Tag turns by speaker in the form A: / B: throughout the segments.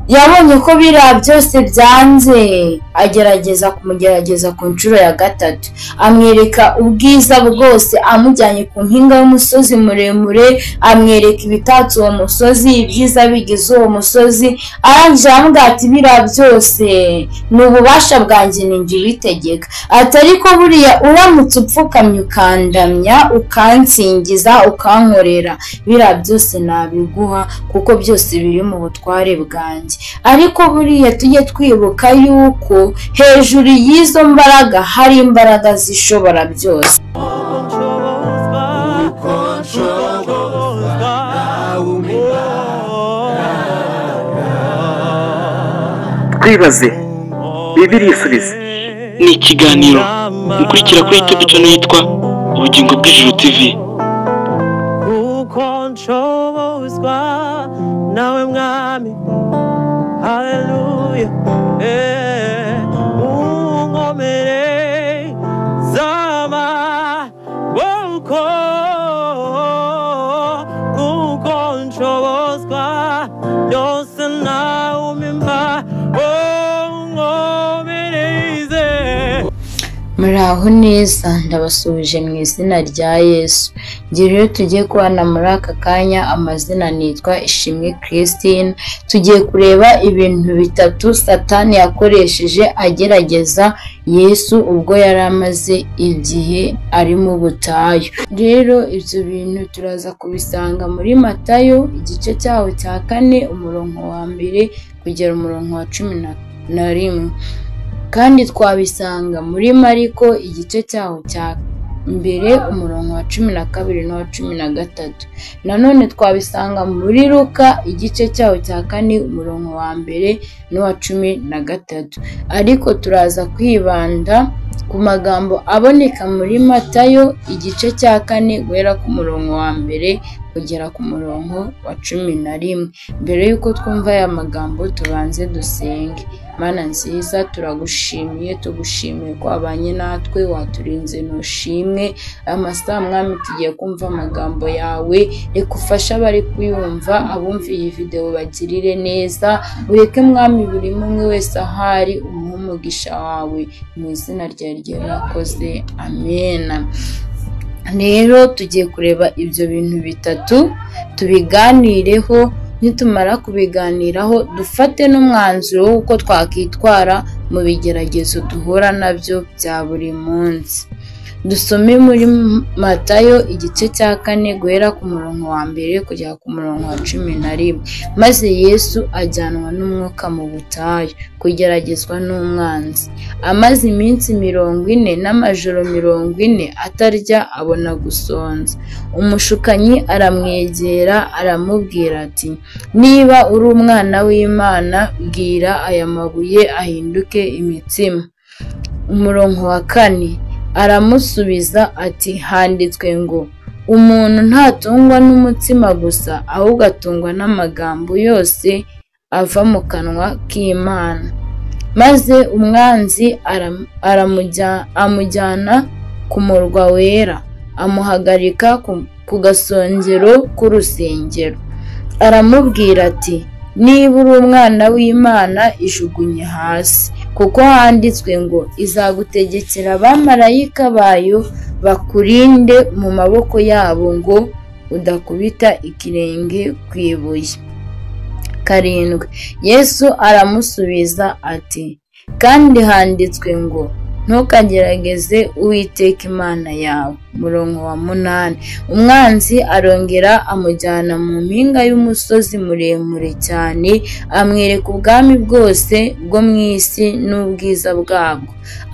A: Yabonye ko biriya byose byanze, agerageza kumugerageza ku nshuro ya gatatu, amwereka ubwiza bwose, amujyanye ku mpinga y'umusozi muremure, amwereka ibitatse uwo musozi, ibyiza bigize uwo musozi. Arangije aramubwira ati biriya byose ni ububasha bwanjye, ni njye ubitegeka. Ati ariko buriya uramutse upfukamye ukandamya, ukansingiza, ukankorera, biriya byose nabiguha kuko byose biri mu butware bwanjye. Ariko buriya tujye twibuka yuko hejuru y'izo mbaraga hari imbaraga zishobora byose.
B: Twibaze Bibiliya isubize.
C: Ni ikiganiro mukurikira kuri YouTube channel yitwa Ubugingo bw'Ijuru TV.
D: Kuko nshobozwa nawe Mwami, haleluya, unkomere z'amaboko, kuko nshobozwa byose nawe umpa, unkomereze.
A: Muraho neza, ndabasuhuje mu izina rya Yesu. Njye rero tugiye kubana muri aka kanya, amazina nitwa Ishimwe Christine. Tugiye kureba ibintu bitatu Satani yakoresheje agerageza Yesu ubwo yari amaze igihe ari mu butayu. Rero ibyo bintu turaza kubisanga muri Matayo igice cyaho cya 4 umurongo wa 1 kugera umurongo wa 11. Kandi twabisanga muri Mariko igice cyaho cya 1 umurongo wa 12 n'uwa 13. Nanone twabisanga muri Luka igice cyaho cya 4 umurongo wa 1 n'uwa 13. Ariko turaza kwibanda ku magambo aboneka muri Matayo igice cya 4 guhera ku murongo wa 1 kugera ku murongo wa 11. Mbere yuko twumva aya magambo tubanze dusenge. Mana nziza, turagushimiye, tugushimiye ko wabanye natwe, waturinze, nushimwe. Amasaha Mwami tugiye kumva amagambo yawe, reka ufashe abari kuyumva, abumva iyi video bagirire neza, ureke Mwami buri umwe wese ahari umuhe umugisha wawe, mu izina ryawe ryerakoze, amena. Rero tugiye kureba ibyo bintu bitatu tubiganireho. Nitumara kubiganiraho dufate n'umwanzuro w'uko twakwitwara mu bigeragezo duhura nabyo bya buri munsi. Dusome muri Matayo igice cya 4 guhera ku murongo wa 1 kugera ku murongo wa 11. Maze Yesu ajyanwa n'umwuka mu butayu kugeragezwa n'umwanzi. Amaze iminsi 40 n'amajoro 40 atarya, abona gusonza. Umushukanyi aramwegera aramubwira ati niba uri umwana w'Imana, bwira aya mabuye ahinduke imitsima. Umurongo wa 4 aramusubiza ati handitswe ngo umuntu ntatungwa n'umutsima gusa, ahubwo atungwa n'amagambo yose ava mu kanwa k'Imana. Maze umwanzi amujyana ku murwa wera, amuhagarika ku gasongero k'urusengero. Aramubwira ati niba uri umwana w'Imana, ijugunye hasi, kuko handitswe ngo izagutegekera abamarayika bayo bakurinde mu maboko yabo ngo udakubita ikirenge ku ibuye. 7 Yesu aramusubiza ati kandi handitswe ngo ntukagerageze Uwiteka Imana yawe. Umurongo wa 8 umwanzi arongera amujyana mu mpinga y'umusozi muremure cyane, amwereka ubwami bwose bwo mu isi n'ubwiza bwabwo.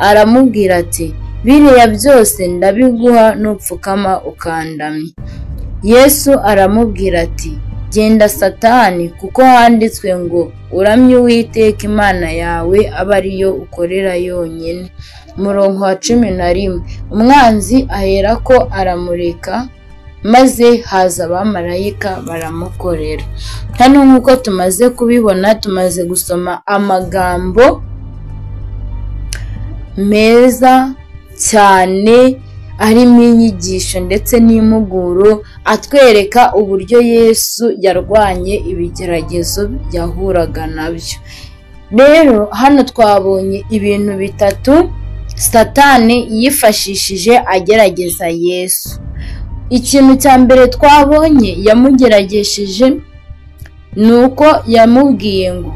A: Aramubwira ati biriya byose ndabiguha nupfukama ukandamya. Yesu aramubwira ati genda Satani, kuko handitswe ngo uramye Uwiteka Imana yawe, abe ariyo ukorera yonyine. Umurongo wa 11 umwanzi aherako aramureka, maze haza abamarayika baramukorera. Hano nk'uko tumaze kubibona, tumaze gusoma amagambo meza cyane arimo inyigisho ndetse n'impuguro, atwereka uburyo Yesu yarwanye ibigeragezo yahuraga nabyo. Rero hano twabonye ibintu bitatu Satani yifashishije agerageza Yesu. Ikintu cya mbere twabonye yamugeragesheje ni uko yamubwiye ngo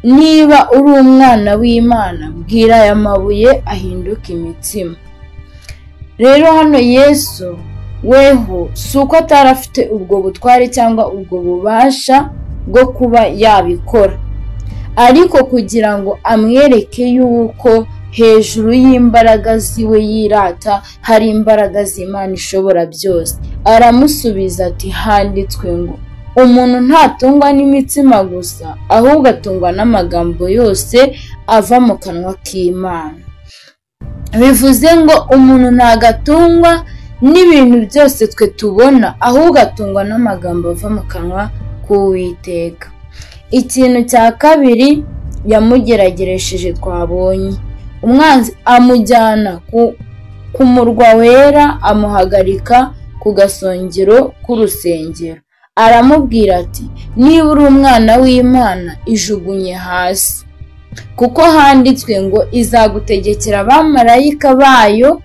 A: niba uri umwana w'Imana bwira aya mabuye ahinduke imitsima. Rero hano Yesu weho si uko atari afite ubwo butware cyangwa ubwo bubasha bwo kuba yabikora, ariko kugira ngo amwereke yuko hejuru y'imbaraga ziwe yirata hari imbaraga z'Imana ishobora byose, aramusubiza ati handitswe ngo umuntu ntatungwa n'imitsima gusa, ahubwo atungwa n'amagambo yose ava mu kanwa k'Imana. Bivuze ngo umuntu ntagatungwa n'ibintu byose twe tubona, ahubwo atungwa n'amagambo ava mu kanwa k'Uwiteka. Ikintu cya kabiri yamugerageresheje twabonye, umwanzi amujyana ku murwa wera, amuhagarika ku gasongero k'urusengero, aramubwira ati niba uri umwana w'Imana ijugunye hasi, kuko handitswe ngo izagutegekera abamarayika bayo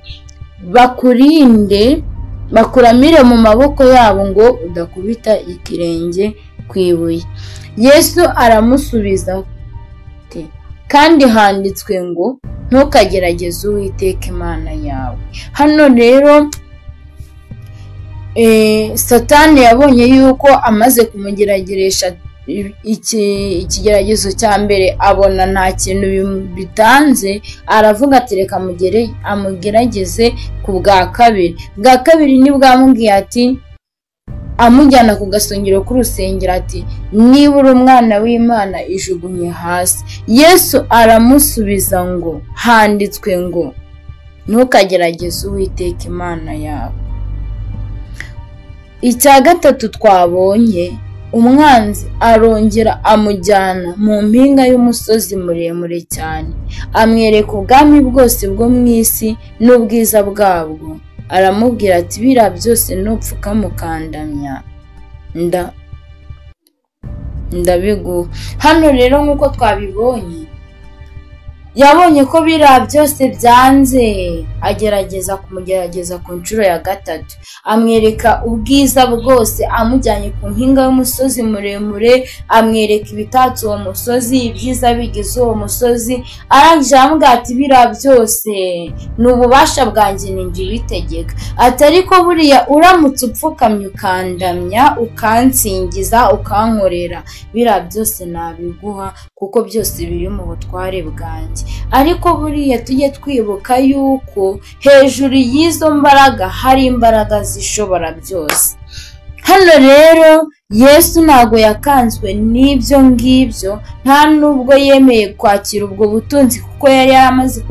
A: bakurinde, bakuramire mu maboko yabo ngo udakubita ikirenge ku ibuye. Yesu aramusubiza ati kandi handitswe ngo ntukagerageze Uwiteka Imana yawe. Hano rero Satani yabonye yuko amaze kumugerageresha ikigeragezo cya mbere, abona nta kintu bitanze, aravuga ati reka amugerageze ku bwa kabiri. Bwa kabiri nibwo amubwiye ati, amujyana ku gasongero k'urusengero ati niba uri umwana w'Imana ijugunye hasi. Yesu aramusubiza ngo handitswe ngo ntukagerageze Uwiteka Imana yawe. Icya gatatu twabonye, umwanzi arongera amujyana mu mpinga y'umusozi muremure cyane, amwereka ubwami bwose bwo mu isi n'ubwiza bwabwo, aramubwira ati biriya byose nupfukamukandamya ndabiguha. Hano rero nk'uko twabibonye, yabonye ko biriya byose byanze, agerageza kumugerageza ku nshuro ya gatatu, amwereka ubwiza bwose, amujyanye ku mpinga y'umusozi muremure, amwereka ibitatse uwo musozi, ibyiza bigize uwo musozi, arangije aramubwira ati biriya byose ni ububasha bwanjye ninjye ubitegeka, ati ariko buriya uramutse upfukamye ukandamya, ukansingiza, ukankorera, biriya byose nabiguha kuko byose biri mu butware bwanjye. Ariko buriya tujye twibuka yuko hejuru y'izo mbaraga hari imbaraga zishobora byose. Hano rero Yesu ntago yakanzwe n'ibyo ngibyo, nta nubwo yemeye kwakira ubwo butunzi kuko yari yaramaze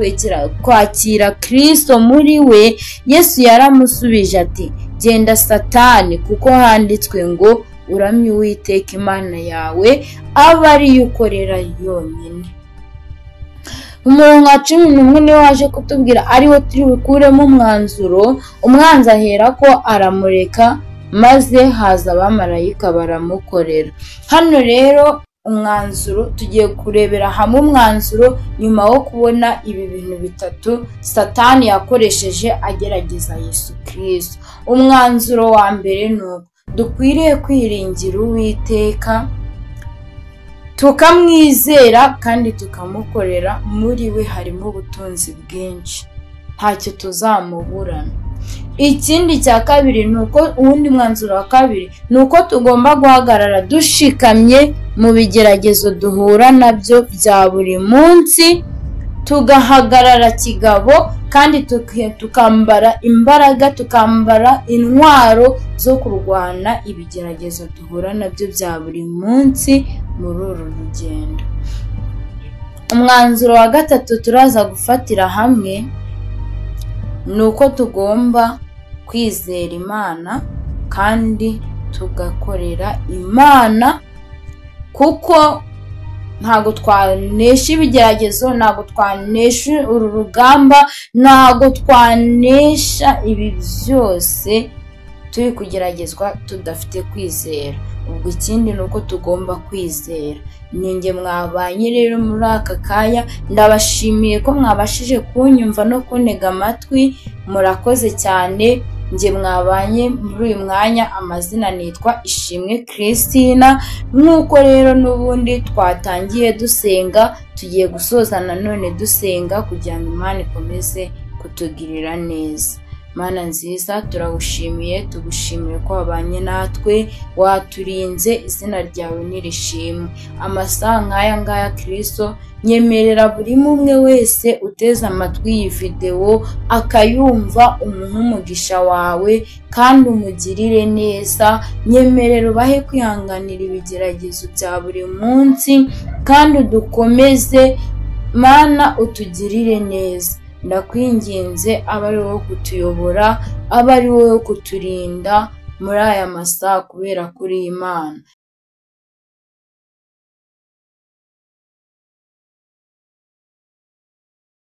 A: kwakira Kristo muri we. Yesu yaramusubije ati genda Satani, kuko handitswe ngo uramye Uwiteka Imana yawe, abe ariyo ukorera yonyine. Umurongo wa 11 niwe waje kutubwira ariwo turi bukuremo umwanzuro. Umwanzi ahera ko aramureka, maze haza abamarayika baramukorera. Hano rero umwanzuro tugiye kurebera hamwe umwanzuro nyuma wo kubona ibi bintu bitatu Satani yakoresheje agerageza Yesu Kristo. Umwanzuro wa mbere ni uko dukwiriye kwiringira Uwiteka, tukamwizera kandi tukamukorera, muri we harimo ubutunzi bwinshi, ntacyo tuzamuburana. Ikindi cya kabiri ni uko, uwundi mwanzuro wa kabiri ni uko tugomba guhagarara dushikamye mu bigeragezo duhura nabyo bya buri munsi, tugahagarara kigabo kandi tukambara imbaraga, tukambara intwaro zo kurwana ibigeragezo duhura nabyo bya buri munsi muri uru rugendo. Umwanzuro wa gatatu turaza gufatira hamwe ni uko tugomba kwizera Imana kandi tugakorera Imana, kuko Ntabwo twanesha ibigeragezo, ntabwo twanesha uru rugamba, ntabwo twanesha ibi byose turi kugeragezwa tudafite kwizera. Ubwo ikindi ni uko tugomba kwizera. Ninjye mwabanye rero muri aka kanya, ndabashimiye ko mwabashije kunyumva no kuntega amatwi, murakoze cyane. Njye mwabanye muri uyu mwanya, amazina nitwa Ishimwe Christina. Nk'uko rero n'ubundi twatangiye dusenga, tugiye gusoza nanone dusenga kugira ngo Imana ikomeze kutugirira neza. Mana nziza, turagushimiye, tugushimiye ko wabanye natwe, waturinze, izina ryawe nirishimwe. Amasaha nk'aya ngaya Kristo, nyemerera buri umwe wese uteze amatwi iyi videwo akayumva, umuhe umugisha wawe kandi umugirire neza. Nyemerera ubahe kwihanganira ibigeragezo bya buri munsi kandi udukomeze, Mana utugirire neza. Ndakwinginze abe ari wowe kutuyobora, abe ari wowe kuturinda muri aya masaha kubera ko uri Imana.